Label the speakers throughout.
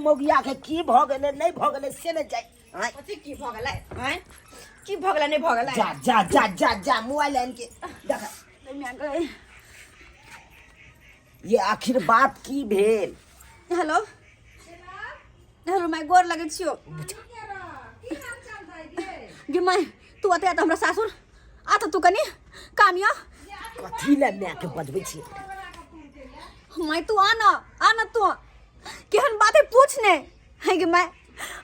Speaker 1: मौगिया के की भऽ गेलै नहि भऽ गेलै से नहि जाय आँय।
Speaker 2: कथी की भऽ गेलै आँय की भऽ गेलै नहि भऽ गेलै
Speaker 1: जा जा जा जा जा मोबाइल आनि के देख।
Speaker 2: माय गै।
Speaker 1: ये आखिर बात की भेल?
Speaker 2: हेलो हेलो my, गोर लगै छियौ गे माय। तू अते तऽ हमरा सासुर आ तऽ तू कनि काम यऽ।
Speaker 1: कथी लए मायके बजबै छी?
Speaker 2: माय तू आ न, आ न तू। केहन बात है पूछ ने है गे माय।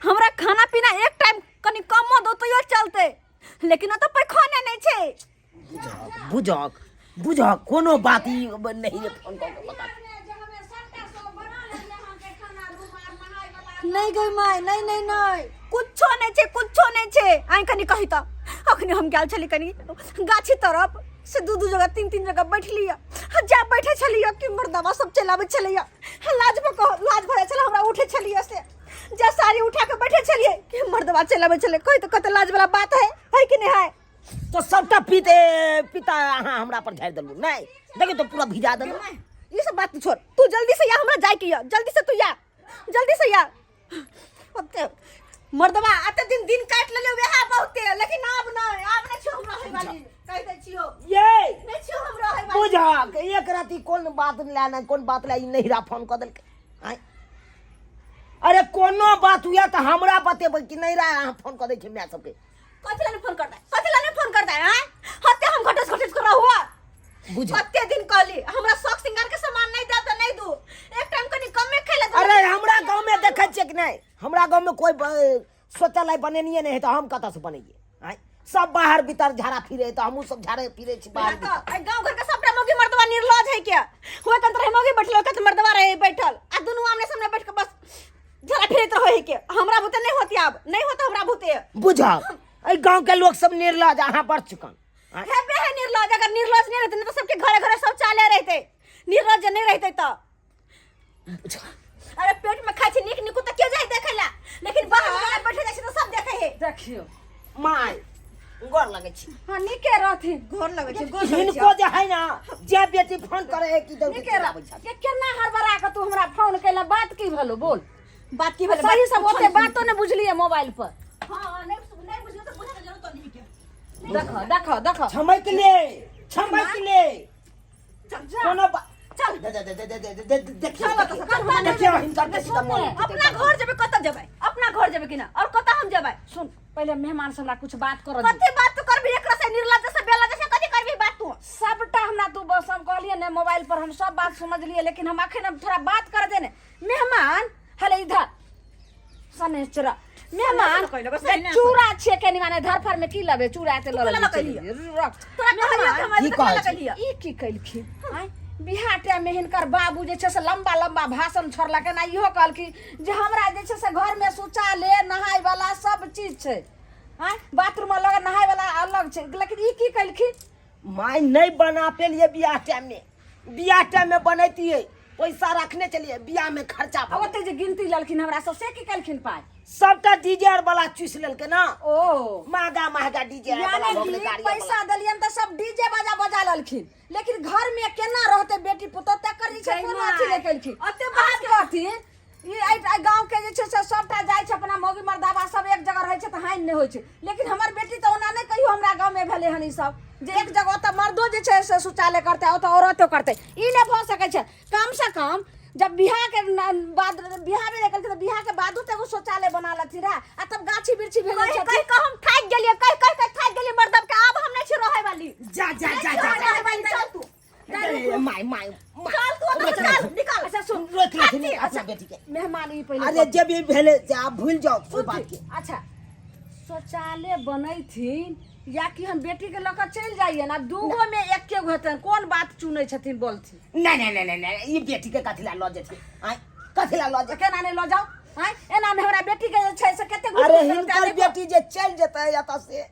Speaker 2: हमरा खाना पीना एक टाइम कनि कमो दो तैयो चलते, लेकिन ओतऽ पैखाने नहि छै।
Speaker 1: बुझक बुझक बुझक, कोनो बात ई नहीं रे, फोन कऽ के बता।
Speaker 2: नहीं गई माय, नहीं नहीं नहीं, कुछो नहीं छै, कुछो नहीं छै। आइ कनि कही तऽ अखनी हम गेल छली कनि गाछी तरफ से, दू दू जगह तीन तीन जगह बैठली आ जा बैठे छलियै कि मर्दवा सब चलि आबै छलैया। लाज में कह लाज भरै छलै हमरा। उठे छलियै से जा साड़ी उठा के बैठे छलियै कि मर्दवा चलि आबै छलै। कही तऽ कते लाज वाला बात है, है कि नहीं है?
Speaker 1: तो सबटा पीते पिता अहाँ हमरा पर झाड़ि देलू। नहीं देखियौ तो पूरा भिजा देलू।
Speaker 2: ये सब बात छोड़, तू जल्दी से या, हमरा जाय के या, जल्दी से तू या, जल्दी से या। ओते मर्दवा अते दिन दिन काट लेले वएह बहुते, लेकिन आब नहीं, आब नहीं छियो हम रहै वाली, कहि दै छियो।
Speaker 1: ये
Speaker 2: नहीं छियो हम रहै वाली।
Speaker 1: बुझक एक राति कोन बात लै ने कोन बात लै ई नहिरा फोन कऽ देलकै आँय। अरे कोनो बात हुए तऽ हमरा बतेबै कि नहिरा अहाँ फोन कऽ दै छै माय सबके?
Speaker 2: कथी ला फोन करता है? कथी ला फोन करता है? हैं हत्ते हम घटस घटस कर हुआ।
Speaker 1: बुझ
Speaker 2: कते दिन कहली हमरा शौक सिंगार के सामान नहीं दे त नहीं दू, एक टाइम कनी कमे खेले दू।
Speaker 1: अरे हमरा गांव में देखै छियै कि नहीं? हमरा गांव में कोई शौचालय बनेनिए नहीं है तऽ हम कतऽ से बनैयै आँय? सब बाहर भीतर झाड़ा फिरे तऽ हमहूँ सब झाड़े फिरे छी बाहर
Speaker 2: तो
Speaker 1: भीतर।
Speaker 2: एहि गांव घर के सबटा मौगी मर्दवा निर्लज है क्या? हुए कंत रहे मौगी बैठल, कंत मर्दवा रहे बैठल, आ दुनू आमने सामने बैठ के बस झाड़ा फिरैत रहे के। हमरा बुते नहीं होती, आब नहीं होता हमरा बुते।
Speaker 1: बुझल एहि गांव के लोग सब निर्लज, अहाँ बड़ चुकन आँय?
Speaker 2: हेबे है निर्लज। अगर निर्लज नहीं रहते न तो सबके घरे घरे शौचालय रहते, निर्लज नहीं रहते तो। अरे पेट में खाइ छै नीक निकू तऽ के जाय देखै ला, लेकिन बाहर में बैठे जाइ छै तऽ सब देखै है।
Speaker 3: देखियौ
Speaker 1: माय, गोर लगै छी।
Speaker 3: हाँ, नीके रहथिन।
Speaker 2: गोर लगै छै, गोर लगै छै।
Speaker 1: हिनको जे है ना जे बेटी फोन करे है कि दौड़ के
Speaker 3: नीके
Speaker 1: चलि
Speaker 3: रह।
Speaker 1: आबै छथि।
Speaker 3: ये केना हड़बड़ा के तू हमरा फोन कैला, बात की भेलो बोल?
Speaker 2: बात की भेलै?
Speaker 3: सही सब ओते बातो ने बुझलियै मोबाइल पर।
Speaker 2: हाँ, नहीं नहीं बुझलियै तऽ बुझै के जरूरत नहीं के।
Speaker 3: देखो देखो देखो,
Speaker 1: छमक ले, छमक ले।
Speaker 2: चल जा।
Speaker 1: कोनो
Speaker 2: चल।
Speaker 1: दे दे दे दे दे दे दे देखियौ
Speaker 2: चल,
Speaker 1: देखियौ।
Speaker 2: चल, चल,
Speaker 1: देखियौ हिनकर बेटी तऽ मोन
Speaker 2: अपना घर जेबै? कतऽ जेबै? अपना घर जेबै कि ना? और कतऽ हम जेबै?
Speaker 3: सुन, पहिले मेहमान से हमरा कुछ बात कर।
Speaker 2: कथी बात तू करबी एकरा से? निर्लज से बेलज से कथी करबी बात तू?
Speaker 3: सबटा हमरा तू बस हम कहलिए ने मोबाइल पर हम सब बात समझलिए, लेकिन हम अखन हम थोड़ा बात कर देने मेहमान। हले इधर सनेचरा मेहमान।
Speaker 2: कहलो, बस
Speaker 3: जे
Speaker 2: एने
Speaker 3: चूड़ा छियै कनि माने धरफर में की लबे चूड़ा ते
Speaker 2: तू
Speaker 3: लऽ
Speaker 2: केना
Speaker 3: लेबै
Speaker 2: कहलियै?
Speaker 3: रख।
Speaker 2: तोरा कहलियै कि हम
Speaker 1: की
Speaker 2: एबै तऽ
Speaker 1: कहै
Speaker 2: केना
Speaker 1: छै?
Speaker 2: कहलियै?
Speaker 3: ई की केलखिन आँय? बियाह टाइम में हिनकर बाबू जे छै से लम्बा लम्बा भाषण छोड़लक आ इहो कहलखिन जे हमरा जे छै से घर में शौचालय नहाय वाला सब चीज छै, आँय, बाथरूम अलग, नहाय वाला अलग छै, लेकिन ई की केलखिन?
Speaker 1: माय, नहीं बना पेलिए बियाह टाइम में। बियाह टाइम में बनैतियै, पैसा रखने चलिए, बियाह में खर्चा
Speaker 3: आ
Speaker 1: भऽ गेल।
Speaker 3: ओते जे गिनती लेलखिन हमरा सब से की केलखिन पाइ?
Speaker 1: सबटा डीजे आर वाला चूस लेलकै ना।
Speaker 3: ओ
Speaker 1: महगा महगा डीजे आर वाला
Speaker 3: यानी
Speaker 1: भऽ गेलै,
Speaker 3: कि
Speaker 1: गाड़ी आर
Speaker 3: पैसा
Speaker 1: वाला।
Speaker 3: देलियनि तऽ सब डीजे बाजा बजा लेलखिन, लेकिन घर में केना रहते बेटी पुतोह तकर जे छै कोनो अथी नहि केलखिन।
Speaker 2: ओते
Speaker 3: बात कहथिन ई एहि एहि गाँव के जे छै से सबटा जाइ छै अपना मौगी मर्दाबा सब एक जगह रहै छै तऽ हानि नहि होइ छै, लेकिन हमर बेटी तऽ ओना नहि कहियो हमरा गाँव में भेलै हन ई सब जे एक जगह ओतऽ मर्दो जे छै से शौचालय करतै ओतऽ औरतो करतै, ई नहि भऽ सकै छै। कम से कम जब बियाह के बाद बियाह भी नहि केलखिन तऽ बियाह के बादो तऽ एगो शौचालय बना लेथिन रहए आ तब गाछी बिरछी भेजै
Speaker 2: कहि
Speaker 3: छथिन।
Speaker 2: कहि कऽ हम थाकि गेलियै, कहि कहि कऽ थाकि गेलियै मर्दब के। आब हम नहि छी रहै वाली।
Speaker 1: जा जा
Speaker 2: नहि
Speaker 1: जा
Speaker 2: छी
Speaker 1: जा
Speaker 2: रहै
Speaker 1: जा
Speaker 2: वाली। चल तू।
Speaker 1: ए, my my my.
Speaker 2: चल तू ओतऽ से, चल निकल।
Speaker 3: अच्छा सुन।
Speaker 1: रोकि लेथिन अपना बेटी के।
Speaker 3: मेहमान ई पहिले
Speaker 1: अरे जे भी भेलै से आब भूलि जाओ ओहि बात के।
Speaker 3: अच्छा, शौचालय बनैथिन या कि हम बेटी के लऽ कऽ चलि जाइए ने, आब दूगो में एके गो हेतनि, कोन बात चुनै छथिन बोलथिन?
Speaker 1: नहीं नहीं नहीं नहीं नहीं, ई बेटी के कथी ला लऽ जेथिन आँय? कथी ला लऽ
Speaker 3: तऽ
Speaker 1: जेथिन?
Speaker 3: केना नहि लऽ जाउ आँय? एना मे हमरा बेटी के जे छै से कते
Speaker 1: अरे हिनकर बेटी जे चलि जेतै एतऽ से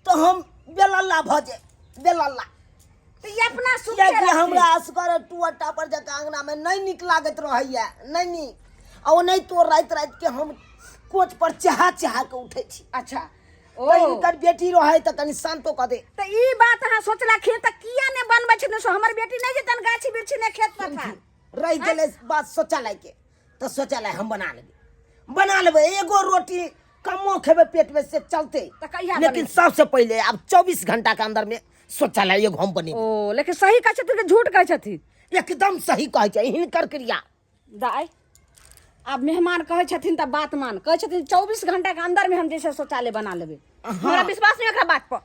Speaker 1: तऽ हम बेलल्ला भऽ जाय, बेलल्ला।
Speaker 3: तऽ ई अपना सुखे
Speaker 1: कियाकि
Speaker 3: रहथिन।
Speaker 1: हमरा असगर टुअटा पर जकाँ अंगना में नहीं नीक लागैत रहैया, नहीं नीक। आ ओ नहीं तो राति राति के हम कोच पर चहा चहा के उठै छी।
Speaker 3: अच्छा
Speaker 1: ओ तऽ हिनकर बेटी रहै तऽ कनि शान्तो कऽ दे।
Speaker 3: तऽ ई बात अहाँ सोचलखिन तऽ किया नहि बनबै छथिन से हमर बेटी नहि जेतनि गाछी बिरछी नहि खेत पथार?
Speaker 1: रहि गेलै बात शौचालय के, तऽ शौचालय हम बना लेबै। बना लेबै एगो रोटी कमो खेबै पेट में से चलते।
Speaker 3: तऽ कहिया
Speaker 1: लेकिन
Speaker 3: बनेबै?
Speaker 1: सबसे पहिले आब 24 घंटा के अंदर में शौचालय एगो हम बनेबै।
Speaker 3: ओ लेकिन सही कहै छथिन कि झूठ कहै छथिन?
Speaker 1: एकदम सही कहै छै हिनकर क्रिया।
Speaker 3: दाइ आब मेहमान कहै छथिन तऽ बात मान, कहै छथिन 24 घंटा के अंदर में हम जे छै शौचालय बना लेबै।
Speaker 2: हमरा विश्वास नहीं ओकरा बात पर।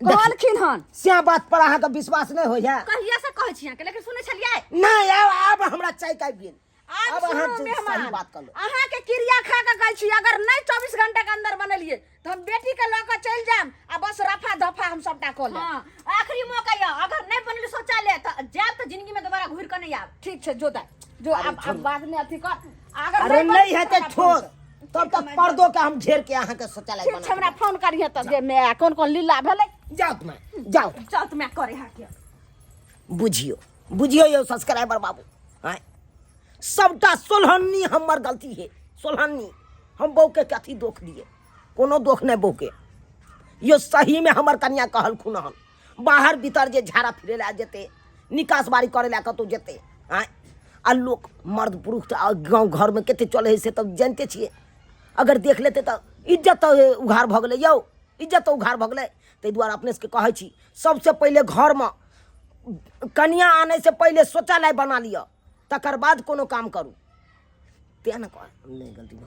Speaker 3: कहलखिन हन।
Speaker 1: से बात पर अहाँके विश्वास नहि होइए?
Speaker 2: कहिया से कहै छी अहाँके, लेकिन सुनै छलियै
Speaker 1: नहि। आब आब हमरा चाय आबि गेल।
Speaker 3: आब
Speaker 1: आब अहाँ
Speaker 3: सुनू
Speaker 1: जे
Speaker 3: मेहमान,
Speaker 1: सही बात कहलहुँ।
Speaker 3: अहाँके क्रिया खा कऽ कहै छी, अगर नहि 24 घंटा के अंदर बनेलियै तऽ हम बेटी के लऽ कऽ चलि जायब आ बस रफा दफा हम सबटा कऽ लेब।
Speaker 2: हाँ, आखिरी मौका यऽ, अगर नहीं बनल शौचालय तऽ जायब तऽ जिंदगी में दोबारा घुरि कऽ नहीं आयब।
Speaker 3: ठीक छै, जो दाइ जो, आब आब बाद में अथी कर। अगर
Speaker 1: अरे
Speaker 3: नहि
Speaker 1: नहीं
Speaker 3: बनेतै
Speaker 1: हेतै
Speaker 3: तऽ हमरा
Speaker 1: ठोस
Speaker 3: फोन कर।
Speaker 1: तब तक पर्दो के हम घेर के अहाँके शौचालय
Speaker 3: ठीक
Speaker 1: बना
Speaker 3: छै, हमरा फोन करिहे तऽ जे मे कोन कोन लीला भेलै।
Speaker 1: देब। जाउ तुम जाउ।
Speaker 2: चल तुम करे हाके।
Speaker 1: बुझियो बुझियो यौ सब्सक्राइबर बाबू, आँय सबटा सोलहन्नी हमर गलती है, सोलहन्नी। हम बहूके कथी दोख दिए? कोनो दोख नहि बहूके यो। सहीमे हमर कनिया कहलखुन हन बाहर भीतर जे झाड़ा फिरे लए जेतै, निकास बारी करे लए कतहु जेतै, आँय आ लोक मर्द पुरुष तऽ गाँव घरमे कते चलै हइ से तऽ जानिते छियै। अगर देख लेतै तऽ इज्जत तऽ उघार भऽ गेलै यौ, इज्जत तऽ उघार भऽ गेलै। ताहि दुआरे अपने सबके कहै छी, सबसँ पहिले घरमे कनिया आनैसँ पहिले शौचालय बना लिअ, तकर बाद कोनो काम करू। तेँ ने कह नहि गलती भऽ